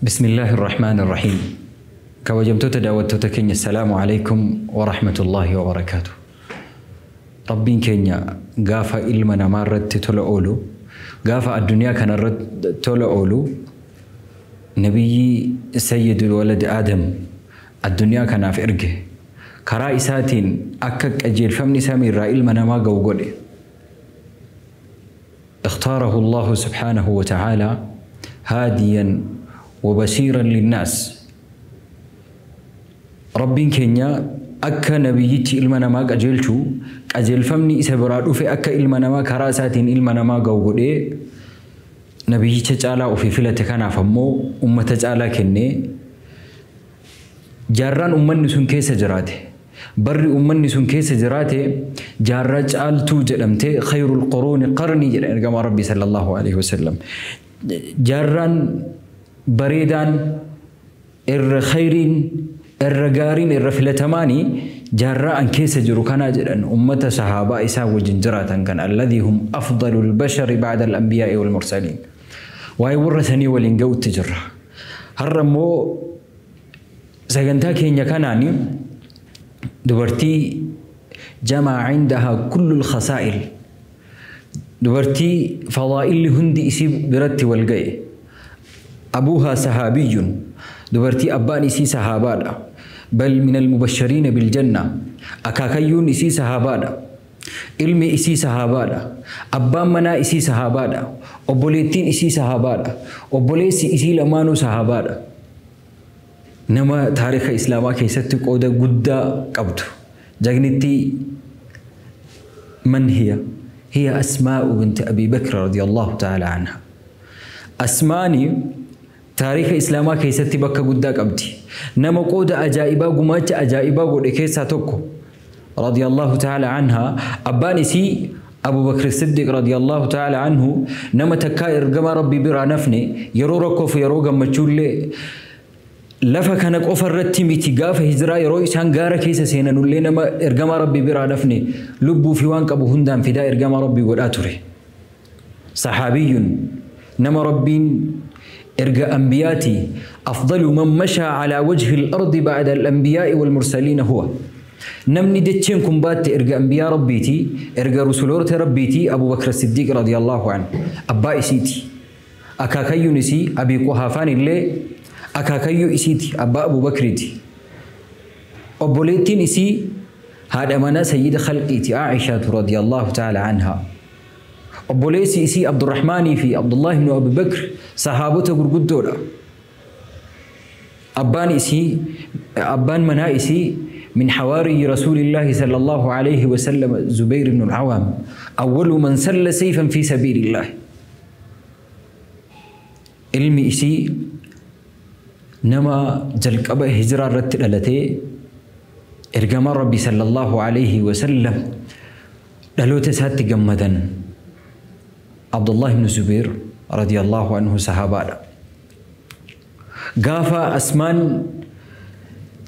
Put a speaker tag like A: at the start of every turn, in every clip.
A: بسم الله الرحمن الرحيم. Kabajamtoota daawwattoota keenya, السلام عليكم ورحمة الله وبركاته. Rabbiin keenya gaafa ilma namaa irratti tola oolu, gaafa addunyaa kana irratti tola oolu, nabiyyi سيد ولد آدم addunyaa kanaaf erge, karaa isaatiin akka qajeelfamni samiirraa ilma namaa ga'u godhe. اختاره الله سبحانه وتعالى هاديا وبشيرا للناس. Rabbiin keenya akka nabiyyichi ilma namaa qajeelchu, qajeelfamni isa biraa dhufe akka ilma namaa karaa isaatiin ilma namaa ga'u godhee, nabiyyicha caalaa ofii filate. Kanaaf ammoo ummata caalaa kennee, jaarraan ummanni sun keessa jiraate, barri ummanni sun keessa jiraate jaarraa caaltuu jedhamtee, خير القرون قرني jedha ergamaa Rabbii صلى الله عليه وسلم. Jaarraan bareedaan, irra khayriin, irra gaariin, irra filatamaanii jaarraa an keessa jiru kanaa jedhan, ummata sahaabaa isaa wajjin jiraatan kan الذي هم أفضل البشر بعد الأنبياء والمرسلين. Waa'ee warra sanii waliin ga'utti jirra. Har'a immoo sagantaa keenya kanaani dubartii جمع عندها كل الخصائل, dubartii fadaa'illi hundi isii biratti wal ga'e. أبوها صحابي, dubartii abbaan isii sahaabaadha, بل من المبشرين بالجنة. Akaakayyuun isii sahaabaadha, ilmi isii sahaabaadha, abbaan manaa isii sahaabaadha, obboleettiin isii sahaabaadha, obboleessi isii lamaanuu sahaabaadha. Nama taarika islaamaa keessatti qooda guddaa qabdu, jagnittii, من هي؟ هي أسماء بنت أبي بكر رضي الله تعالى عنها. Asmaani taarika islaamaa keessatti bakka guddaa qabdi. Nama qooda ajaa'ibaa, gumaacha ajaa'ibaa godhe keessaa tokko رضي الله تعالى عنها. Abbaan isii Abu Bakr Siddiq رضي الله تعالى عنه nama takkaa ergama Rabbii biraa nafne, yeroo rakkoof yeroo gammachuullee. Lafa kana qofa irratti miti, gaafa hijiraa yeroo isaan gaara keessa seenanullee nama ergama Rabbii biraa nafne, lubbuu fi waan qabu hundaan fidaa ergama Rabbii godhaa ture. Saxaabiyyun nama Rabbiin erga anbiyaati أفضل من مشى على وجه الأرض بعد الأنبياء والمرسلين هو. Namni dacheen kun baatte erga anbiyaa Rabbiiti, erga rusuloota Rabbiiti, Abu Bakr Siddiq رضي الله عنه abbaa isiiti. Akaakayyuun isii Abii Quhaafaan illee akaakayyuu isiiti, abbaa Abu Bakriiti. Obboleettiin isii haadha manaa sayyida khalqiiti, Aishaatu رضي الله تعالى عنها. Obboleessi isii Abdurrahmaanii fi Abdullah ibn Abi Bakr sahaabota gurguddoodha. Abbaan isii, abbaan manaa isii من حواري رسول الله صلى الله عليه وسلم زبير بن العوام، أول من سل سيفا في سبيل الله. Ilmi isii nama jalqaba hijiraa irratti dhalatee ergamaa Rabbi صلى الله عليه وسلم dhaloota isaatti gammadan, Abdullah ibn Zubair رضي الله عنه sahaabaadha. Gaafa Asmaan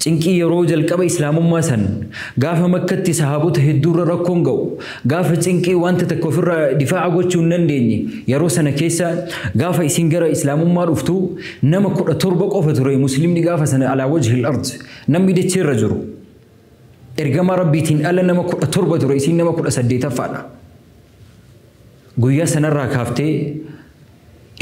A: cinqii yeroo jalqaba islaamummaa san, gaafa Makkatti sahaabota hedduurra rakkoon ga'u, gaafa cinqii wanta takka ofirraa difaa'a gochuu hin dandeenye, yeroo sana keessa gaafa isin gara islaamummaa dhuftu nama 17 qofa ture muslimni gaafa sana على وجه الأرض, namni dacheerra jiru. Ergama Rabbiitiin ala nama 17 ture, isin nama 18ffaadha. Guyyaa sanarraa kaaftee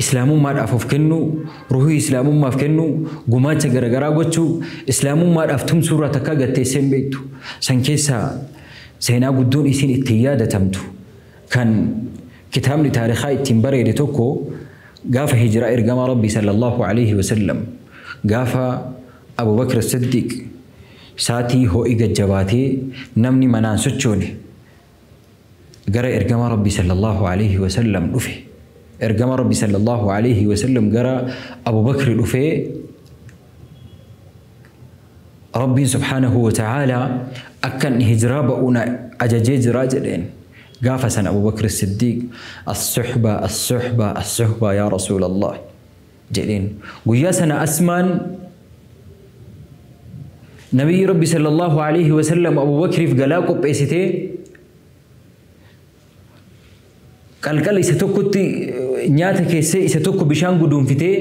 A: islaamummaadhaaf of kennu, ruhii islaamummaaf kennu, gumaacha garaagaraa gochuu, islaamummaadhaaf tumsuurraa takkaa gatteessee hin beektu. San keessaa seenaa guddoon isiin ittiin yaadatamtu, kan kitaabni taarikaa ittiin bareede tokko, gaafa hijiraa ergamaa Rabbii صلى الله عليه وسلم, gaafa Abu Bakr Siddiq saatii ho'i gajjabaatee namni manaan sochoone gara ergamaa Rabbii صلى الله عليه وسلم dhufe. Ergama Rabbi صلى الله عليه وسلم gara Abu Bakr dhufee, Rabbiin سبحانه وتعالى akkan hijiraa ba'uun ajajee jiraa jedheen. Gaafa san Abu Bakr Siddiq "الصحبة الصحبة الصحبة يا رسول الله" jedheen. Guyyaa sana Asmaan nabiyyi Rabbi صلى الله عليه وسلم Abu Bakriif galaa qopheessitee Qalqala isa tokkotti nyaata keessee isa tokko bishaan guduunfitee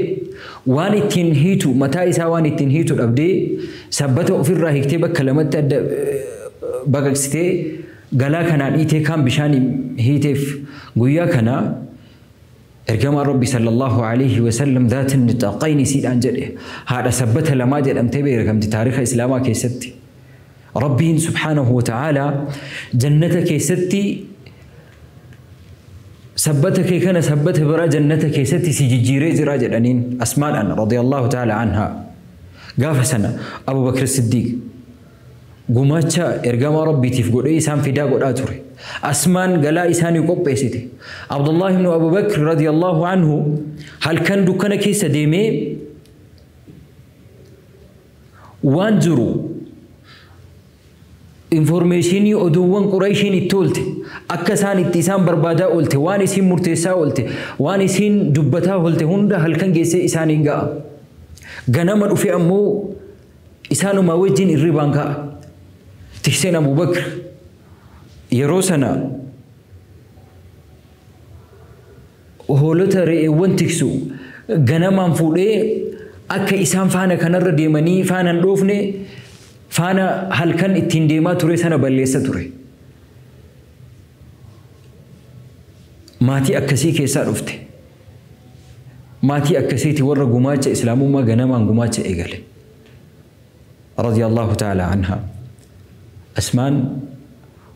A: waan ittiin hiitu mataa isaa waan ittiin hiitu dhabdee sabbata ofirraa hiiktee bakka lamatti adda baqaqsitee galaa kanaan hiitee kaan bishaan hiiteef guyyaa kana ergamaan Rabbi sallallahu alaihi wasallam dhaati nixaaqayni siidhaan jedhe haadha sabbata lamaa jedhamtee beekamti taariika islaamaa keessatti. Rabbiin subhaanahu wa ta'aalaa jannata keessatti sabbata kee kana sabbata biraa jannata keessatti si jijjiiree jira jedhaniin Asmaadhaan radiyallahu ta'ala anhaa. Gaafa sana Abu Bakr Siddiq gumaacha ergamaa Rabbiitiif godhee isaan fidaa godhaa ture. Asmaan galaa isaanii qopheessite. Abdullah ibn Abu Bakr radiyallahu anhu halkan dukkana keessa deemee waan jiru informeeshinii oduuwwan Qurayshiin itti oolte akka isaan itti isaan barbaadaa oolte waan isiin murteessaa oolte waan isiin dubbataa oolte hunda halkan geessee isaaniin ga'a. Ganama dhufe ammoo isaanumaa wajjin irribaan ka'a. Tikseen Abu Bakr yeroo sana hoolota re'eewwan tiksu ganamaan fuudhee akka isaan faana kanarra deemanii faana hin dhoofne faana halkan ittiin deemaa ture sana balleessa ture. Maatii akkasii keessaa dhufte. Maatii akkasiiti warra gumaacha islaamummaa ganamaan gumaacha eegale. Radiyallahu ta'ala anhaa. Asmaan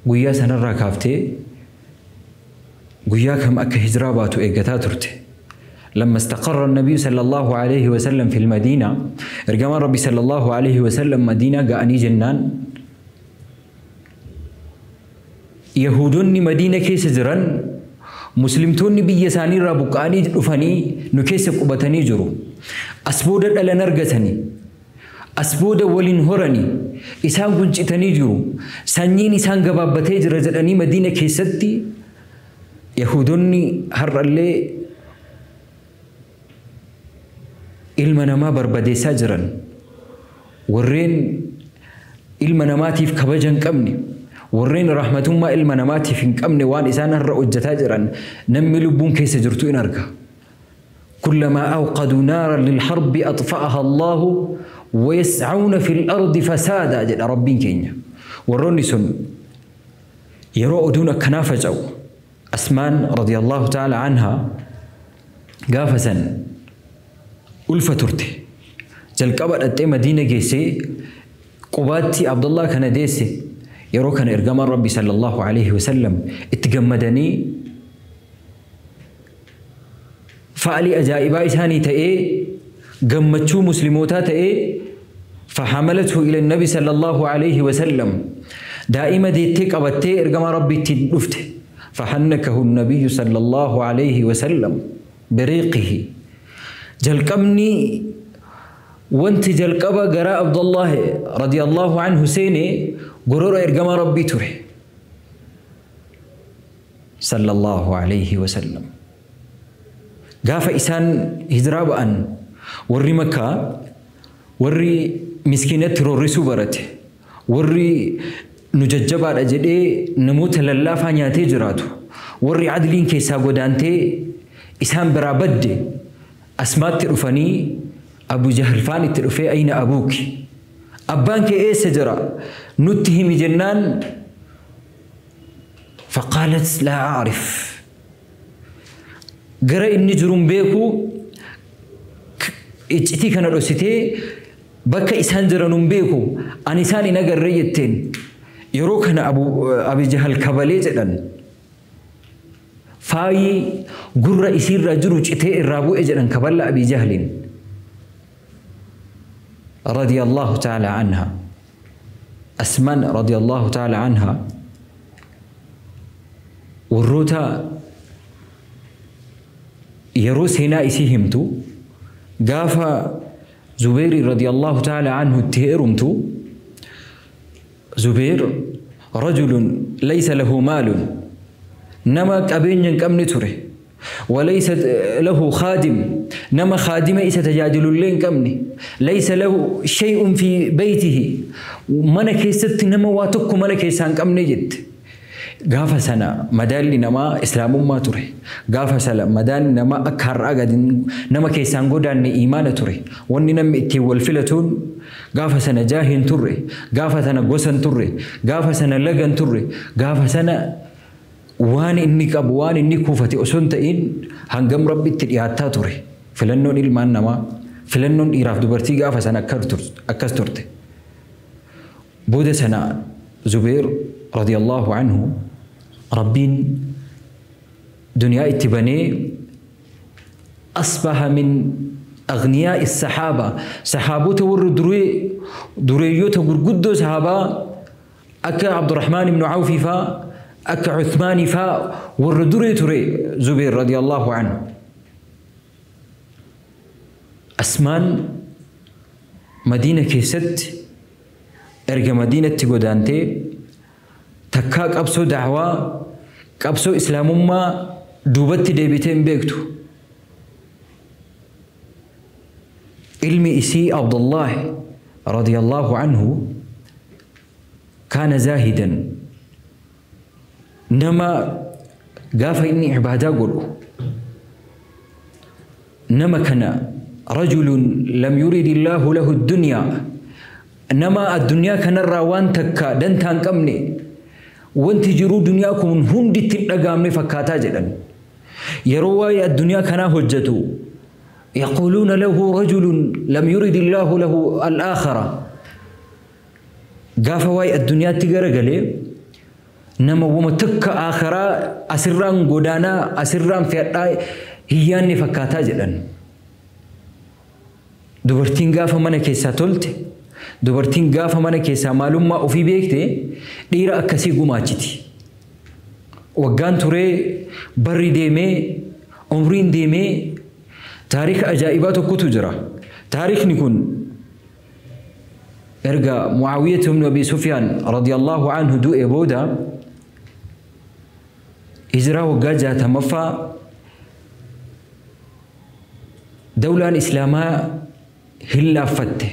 A: guyyaa sanarraa kaaftee guyyaa kam akka hijiraa baatu eeggataa turte. لما استقر النبي صلى الله عليه وسلم في المدينة ارجما ربي صلى الله عليه وسلم مدينة جاءني جنان يهودوني مدينة كيس جران مسلمتوني بيساني رابقاني رفاني نكيس قبتني جرو أسبودة لنرجتني أسبودة ولنهرني إسان قنجتني جرو سنين إسان قبابتي جرزتني مدينة كيستي يهودوني هر اللي ilma namaa barbadeessaa jiran warreen ilma namaatiif kabaja hin qabne warreen rahmatummaa ilma namaatiif hin qabne waan isaan har'a hojjetaa jiran namni lubbuun keessa jirtu in arga. كلما أوقدوا نارا للحرب أطفأها الله ويسعون في الأرض فسادا jedha Rabbiin keenya. Warroonni sun yeroo oduun akkanaa faca'u Asmaan radiyallahu ta'ala anhaa gaafa san ulfa turte. Jalqaba dhattee Madiina geessee qubaatti Abdullah kana deesse yeroo kana ergamaan Rabbi sallallahu alaihi wasallam itti gammadanii fa'alii ajaa'ibaa isaanii ta'ee gammachuu muslimootaa ta'ee fahamalatu ila nabi sallallahu alaihi wasallam daa'ima deettee qabattee ergamaa Rabbiitti dhufte. Fahannakahu nabiyyu sallallahu alaihi wasallam biriiqihi. Jalqabni wanti jalqaba gara Abdullah radiyallahu anhu seene gorora ergamaa Rabbii ture sallallahu alayhi wasallam. Gaafa isaan hijiraa ba'an warri Makkaa warri miskiinatti roorrisuu barate warri nu jajjabaadha jedhee namoota lallaafaa nyaatee jiraatu warri adliin keessaa godaantee isaan biraa badde Asmaatti dhufanii Abu Jahl faan itti dhufee ayna abuuki abbaan kee eessa jira nutti himi jennaan faqaalat laa a'rif gara inni jiruun beeku iccitii kana dhoksitee bakka isaan jiran hin beeku ani isaan hin agarre jetteen yeroo kana Abu Jahl kabalee jedhan faayi gurra isiirra jiru citee irraa bu'e jedhan kaballa Abi Jahlin radiyallahu ta'ala anha. Asmaan radiyallahu ta'ala anha warroota yeroo seenaa isii himtu gaafa Zubeeri radiyallahu ta'ala anhu itti heerumtu Zubeer rajulun laysa lahu maalun nama qabeenya hin qabne ture وليس له خادم نما خادم إسا تجادل اللين كمني ليس له شيء في بيته من كيست نما واتك من كيسان كمني جد Gaafa sana madaalli namaa islaamummaa ture. Gaafa sana madaalli namaa akka har'aa gadi nama keessaan godaanne imaana ture. Wanni namni ittiin wal filatuun gaafa sana jaahiin turre, gaafa sana gosan turre, gaafa sana lagan turre, gaafa sana waan inni qabu waan inni kuufate osoo hin ta'in hangam rabbitti dhiyaattaa ture. Filannoon ilmaan namaa, filannoon dhiiraaf dubartii gaafa sana akkas turte. Booda sana Zubeer radiyallahu anhu Rabbiin duniyaa itti banee asbaha min agniyaa'i sahaaba, sahaabota warra dureeyyoota gurguddoo sahaabaa akka Abdurrahmaan ibnu Awfii faa akka Uthmaanii faa warra duree ture Zubeer radiyallahu anhu. Asmaan Madiina keessatti erga Madiinatti godaantee takkaa qabsoo da'waa qabsoo islaamummaa duubatti deebitee hin beektu. Ilmi isii Abdullah radiyallahu anhu kaana zaahidan, nama gaafa inni ibaadaa godhu nama kana rajulun lam yurid illaahu lahu addunyaa, nama addunyaa kanarraa waan takka dantaa hin qabne, wanti jiruu duniyaa kun hundi itti hin dhaga'amne fakkaataa jedhan. Yeroo waa'ee addunyaa kanaa hojjetu yaquuluuna lahu rajulun lam yurid illaahu lahu al-aakhara. Gaafa waa'ee addunyaatti garagalee nama wama takka aakhiraa asirraan godaanaa asirraan fe'adhaa hin yaadne fakkaataa jedhan. Dubartiin gaafa mana keessaa tolte, dubartiin gaafa mana keessaa maalummaa ofii beekte dhiira akkasii gumaachiti. Waggaan turee, barri deemee, umriin deemee taarika ajaa'ibaa tokkotu jira. Taarikni kun erga Muaawiyah ibn Abi Sufyaan radiyallahu anhu du'e booda hijiraa waggaa 60ffaa dawlaan islaamaa hin laaffatte.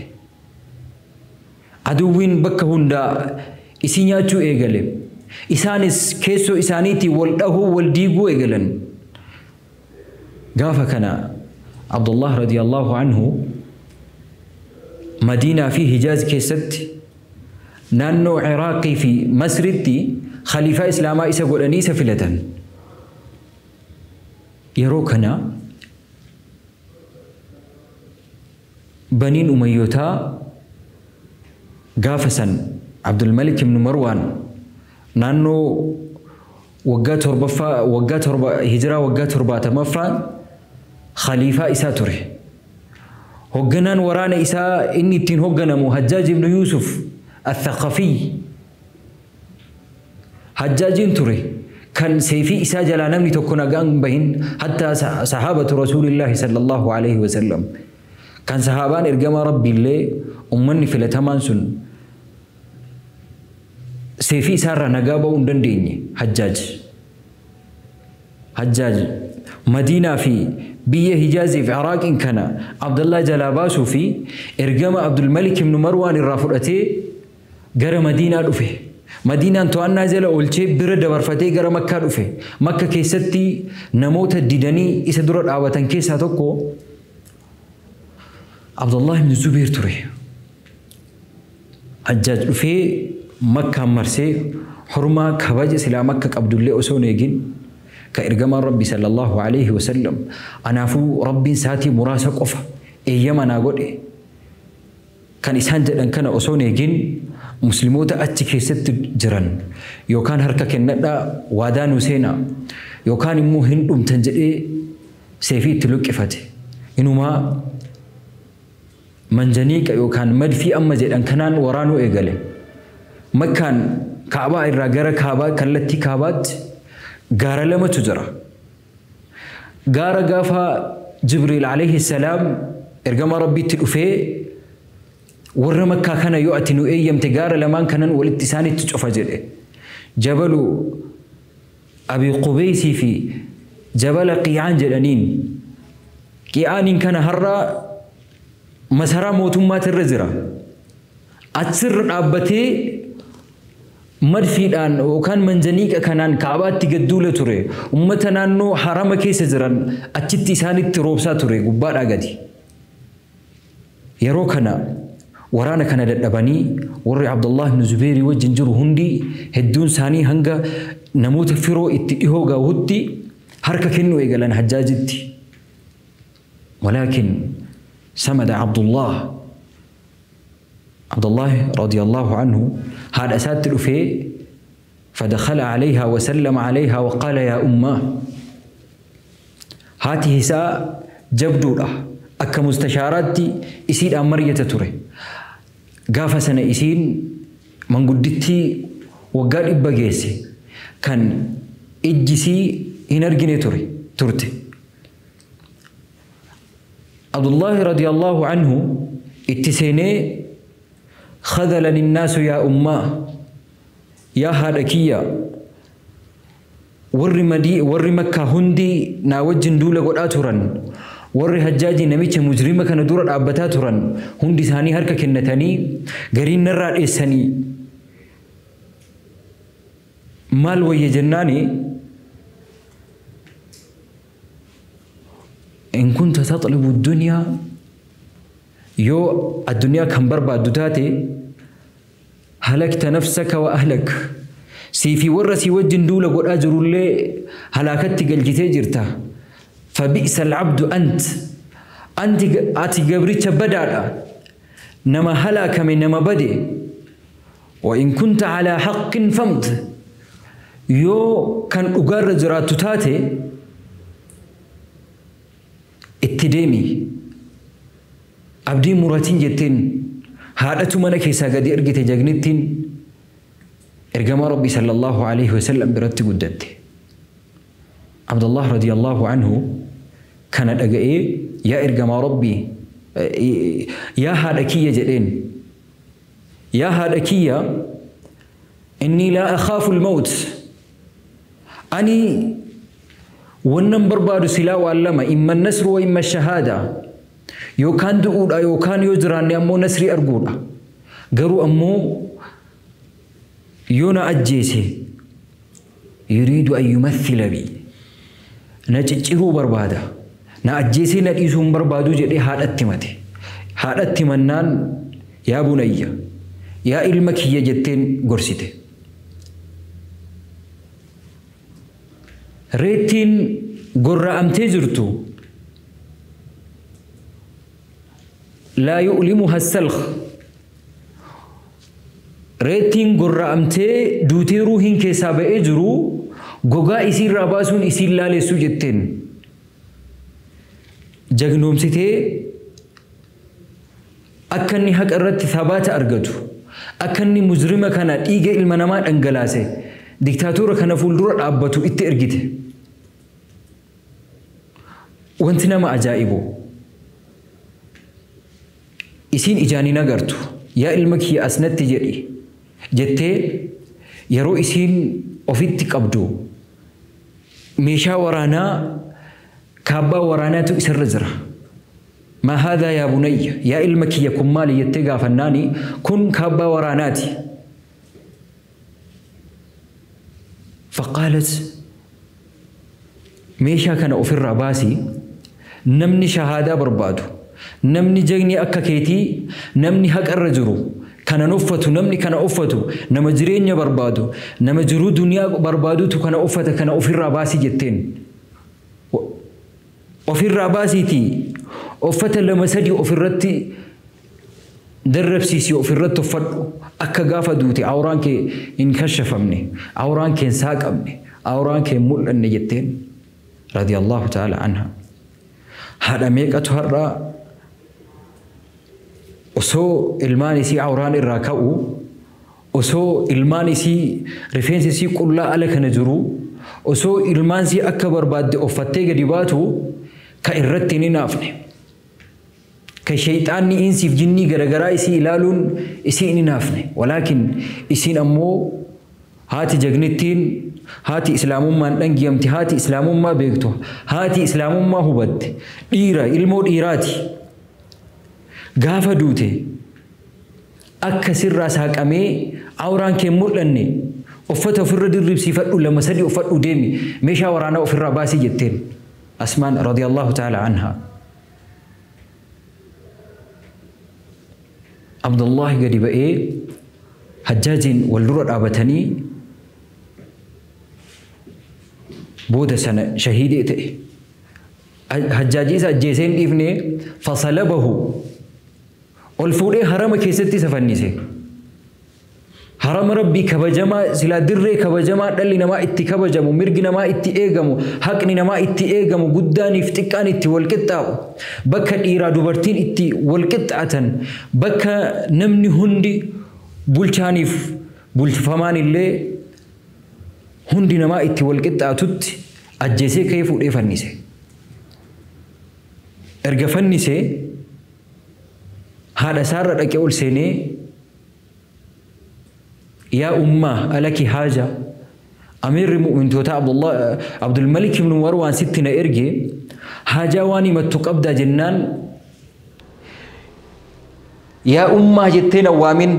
A: Aduwwiin bakka hundaa isii nyaachuu eegale. Isaanis keessoo isaaniitii wal dhahuu wal diiguu eegalan. Gaafa kana Abdullah radiyallahu anhu Madiinaa fi Hijaaz keessatti naannoo Iraaqii fi Masritti khaliifaa islaamaa isa godhanii isa filatan. Yeroo kana baniin Umayyotaa gaafa san Abdulmalik ibn Marwaan naannoo waggaa 7ffaa waggaa 7 hijiraa waggaa 70ffaa khaliifaa isaa ture. Hogganaan waraana isaa inni ittiin hogganamu Hajjaaj ibn Yuusuf Athaqafiy Hajjaajiin ture kan seefii isaa jalaa namni tokko nagaan hin bahin, hatta sahaabatu Rasuulillaahi sallallahu alaihi wasallam kan sahaabaan ergamaa Rabbiillee ummanni filatamaan sun seefii isaarraa nagaa ba'uu hin dandeenye. Hajjaaj. Hajjaaj Madiinaa fi biyya Hijaazii fi Iraaqiin kana Abdullah jalaa baasuu fi ergama Abdulmalik ibn Marwaan irraa fudhatee gara Madiinaa dhufe. Madiinaan to'annaa jala oolchee bira dabarfatee gara Makkaa dhufe. Makka keessatti namoota didanii isa dura dhaabatan keessaa tokko Abdullah ibn Zubeer ture. Hajjaaj dhufee Makkaan marsee hormaa kabaja silaa Makka qabdullee osoo hin eegin ka ergamaan Rabbi sallallahu alaihi wasallam anaafuu Rabbiin saatii muraasa qofa eeyyama naa godhe kan isaan jedhan kana osoo hin eegin musliimoota achi keessatti jiran yookaan harka kennadhaa waadaa nu seenaa yookaan immoo hin dhumtan jedhee seefii itti luqqifate. Inumaa manjaniiqa yookaan madfii amma jedhan kanaan waraanuu eegale. Makkaan Kaabaa irraa gara Kaabaa kallattii Kaabaatti gaara lamatu jira. Gaara gaafa Jibriil alayhi salaam ergama Rabbiitti dhufee warra Makkaa kana yoo ati nu eeyyamte gaara lamaan kanan walitti isaanitti cufa jedhe. Jabalu Abi Qubeysii fi Jabala Qi'aan jedhaniin. Qi'aaniin kana har'a masaraa mootummaatirra jira. Achirra dhaabbatee Madfiidhaan yookaan manjaniiqa kanaan Ka'abaatti gadduula ture. Uummata naannoo harama keessa jiran achitti isaanitti roobsaa ture gubbaadhaa gadi. Yeroo kana waraana kana dadhabanii warri Abdullah ibn Zubairii wajjin jiru hundi hedduun isaanii hanga namoota firoo itti dhihoo gahutti harka kennuu eegalan Hajjaajitti. Walaakin samada Abdullah Abdullah radiyallahu anhu haadha isaatti dhufee fadakhala alayhaa wa sallama alayhaa wa qaala yaa ummaa. Haati isaa jabduudha. Akka mustashaaraatti isiidhaan mari'ata ture. Gaafa sana isiin manguddittii waggaa 100 geesse kan ijjisii hin argine turte. Abdullah radiyallahu anhu itti seenee خذلني الناس يا أمة يا هادكية ور مكة هندي ناوجن دولة قد أترن ور هجاجي نميتش مجرمة كان دورة أبتاترن هندي ثاني هركة كنتاني قرين نرى إساني مال ويجناني إن كنت تطلب الدنيا يو الدنيا كان بربا دوتاتي هلكت نفسك وأهلك سيفي ورسي وجن دولة قد أجر اللي هلاكت قلجتي جرتا فبئس العبد أنت أنت أتي قبرتش بدادا نما هلاك من نما بدي وإن كنت على حق فمض يو كان أقر جرات تاتي اتديمي abdii muratiin jetteen haadhatu mana keessaa gadi ergite jagnittiin ergamaa Rabbii sallallahu alaihi wasallam biratti guddatte. Abdullah radiyallahu anhu kana dhaga'ee yaa ergamaa Rabbii yaa haadha kiyya jedheen yaa haadha kiyya inni laa akhaafu al-mawt ani wannan barbaadu silaa waan lama imma nasru wa imma shahaada yookaan du'uudha yookaan yoo jiraanne ammoo nasrii arguudha. Garuu ammoo yoo na ajjeese yuriidu an yumathila bi na cicciruu barbaada na ajjeesee na dhiisuu hin barbaadu jedhee haadhatti himate. Haadhatti himannaan yaa bunayya yaa ilma kiyya jetteen gorsite. Reettiin gorra'amtee jirtu لا يؤلمها السلخ ريتين قرأمتي دوتي روحين كيسا بأجرو غوغا إسير راباسون إسير لالي سوجتين جغنوم سيتي أكني حق الرت ثبات أرغتو أكني مجرمة كانت إيجا المنامات أنجلاسي ديكتاتورة كان فولدور أبتو إتي أرغته وانتنا ما أجائبو isiin ijaanii nagartu yaa ilma kiyya asnatti jedhi jettee yeroo isiin ofitti qabdu meeshaa waraanaa kaabbaa waraanaatu isarra jira. ما هذا يا بني يا ilma kiyya kun maali jettee gaafannaani kun kaabbaa waraanaati. فقالت meeshaa kana ofirraa baasii namni shahaadaa barbaadu namni jagni akka keetii namni haqarra jiru kana uffatu namni kana uffatu nama jireenya barbaadu nama jiruu duniyaa barbaadutu kana uffata kana ofirraa baasii jetteen ofirraa baasiitii uffata 2 3 ofirratti darrabsiisii ofirratti uffadhu akka gaafa duute awraan kee hin kashafamne awraan kee hin saaqamne awraan kee hin mul'anne jetteen radiyallahu ta'ala anha. Haadha meeqatu har'a osoo ilmaan isii awraan irraa ka'u osoo ilmaan isii rifeensi isii qullaa ala kana jiru osoo ilmaan isii akka barbaadde uffattee gadi baatu ka irratti hin hinaafne ka shayxaanni insiif jinnii garagaraa isii ilaaluun isii hin hinaafne. Walaakin isiin ammoo haati jagnittiin haati islaamummaan dhangiyamte haati islaamummaa beektu haati islaamummaa hubatte dhiira ilmoo dhiiraati gaafa duute akka sirraa saaqamee awraan kee mul'anne Uffata ofirra dirribsiifadhu lama sadi uffadhu deemi meeshaa waraanaa ofirraa baasii jetteen Asmaan radiyallahu ta'ala anha. Abdullahi gadi ba'ee Hajjaajiin wal dura dhaabatanii booda sana shahiidee ta'e. Hajjaaji isa ajjeesee hin dhiifne fasalabahu ol fuudhee harama keessatti isa fannise. Harama Rabbii kabajamaa silaa dirree kabajamaa dhalli namaa itti kabajamu mirgi namaa itti eegamu haqni namaa itti eegamu guddaaniif xiqqaan itti wal qixxaa'u bakka dhiiraa dubartiin itti wal qixxaatan bakka namni hundi bulchaaniif bulfamaan illee hundi namaa itti wal qixxaatutti ajjeesee ka'ee fuudhee fannise. Erga fannisee haadha isaarra dhaqee ol seenee yaa ummaa alaki haaja amiirri mu'mintootaa Abdulmalik ibn Marwaan sitti na erge haajaa waan himattu qabdaa jennaan yaa ummaa jettee na waamin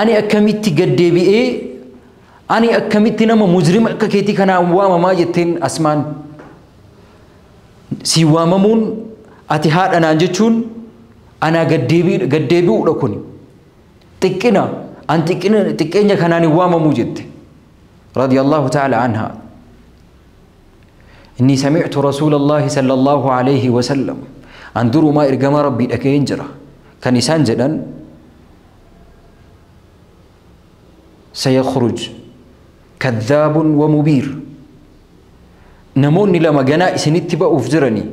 A: ani akkamitti gaddeebi'ee ani akkamitti nama mujrima akka keetii kanaan waamamaa jetteen Asmaan si waamamuun ati haadha naan jechuun anaa gaddeebi'uudha kuni xiqqina an xiqqeenya kanaan hin waamamuu jette radiyallahu ta'ala anha. Inni sami'tu rasuulallahi sallallahu alayhi wa sallam an durumaa ergama rabbii dhaga'een jira kan isaan jedhan sayakhruj kadhaabun wa mubiir namoonni lama ganaa isinitti ba'uuf jiranii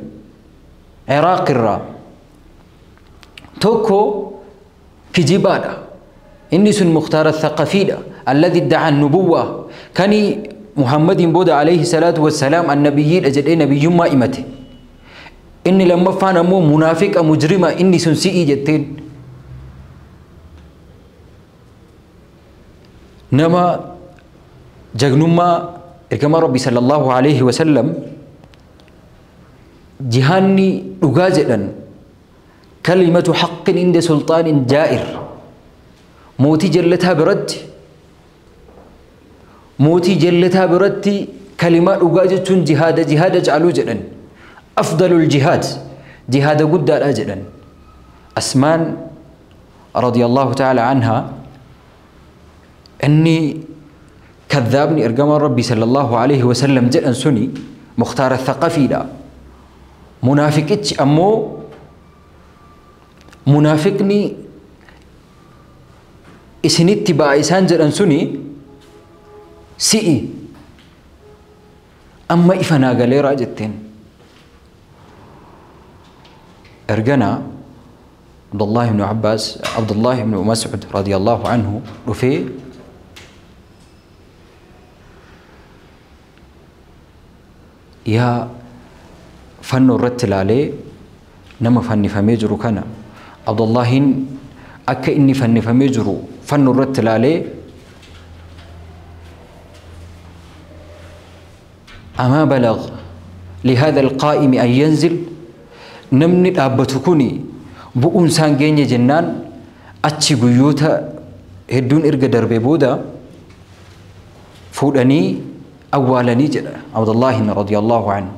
A: Iraaq irraa tokko kijibaadha inni sun Mukhtaar Thaqafiidha alladhi idda'a an-nubuwwa kani Muhammadin booda alayhi salaatu wassalaam annabiyyiidha jedhee nabiyyummaa himate inni lammaffaan ammoo munaafiqa mujrima inni sun si'ii jetteen nama jagnummaa ergamaa Rabbi sallallahu alayhi wa sallam jihaanni dhugaa jedhan kalimatu haqqin inda sultaanin jaa'ir mootii jallataa biratti kalimaa dhugaa jechuun jihaada jihaada caaluu jedhan afdalul jihaad jihaada guddaadha jedhan Asmaan radiyallahu ta'ala anha inni kadhaabni ergamaan Rabbii sallallahu alayhi wa sallam jedhan suni Mukhtaar Thaqafiidha. Munaafiqichi ammoo munaafiqni isinitti ba'a isaan jedhan suni si'i amma ifa naa galeeraa jetteen. Erganaa Abdullah ibn Abbas Abdullah ibn Mas'ud radiyallahu anhu dhufee yaa fannoo irratti ilaalee nama fannifamee jiru kana Abdullahin akka inni fannifamee jiru fannoo irratti ilaalee amaa balagh lihadha alqaa'imi an yanzil namni dhaabbatu kuni bu'uun isaan geenye jennaan achi guyyoota hedduun erga darbee booda fuudhanii awwaalanii jedha Abdullahin radiyallahu anhu.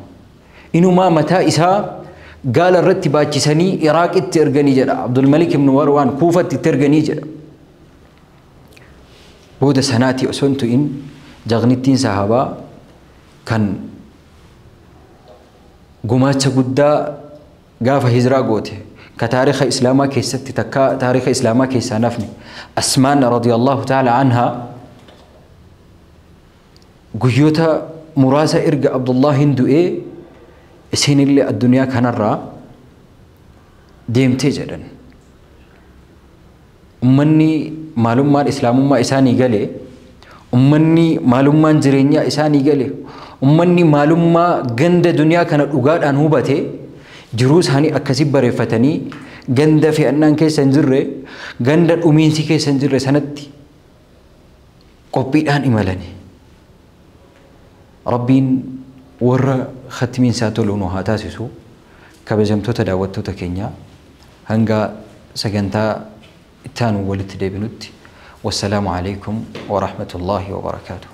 A: Inumaa mataa isaa gaala irratti baachisanii Iraaqitti erganii jedha Abdulmalik ibn Marwaan Kuufatti itti erganii jedha. Booda sanaati osoo hin tu'in jagnittiin sahabaa kan gumaacha guddaa gaafa hijiraa goote ka taariikha islaamaa keessatti takka taariikha islaamaa keessaa nafni Asmaan radiyallahu ta'ala anha guyyoota muraasa erga Abdullahin du'ee isinillee addunyaa kanarraa deemtee jedhan. Ummanni maalummaan islaamummaa isaanii gale, ummanni maalummaan jireenyaa isaanii gale, ummanni maalummaa ganda duniyaa kana dhugaadhaan hubate jiruu isaanii akkasii bareeffatanii ganda fe'annaan keessa hin jirre, ganda dhumiinsi keessa hin jirre sanatti qophiidhaan imalani. Rabbiin warra khatmiin isaa tolu nu haa taasisu. Kabajamtoota daawwattoota keenyaa hanga sagantaa itti aanu walitti deebinutti Wassalaamu alaikum wa rahmatullahi wa barakaatuh.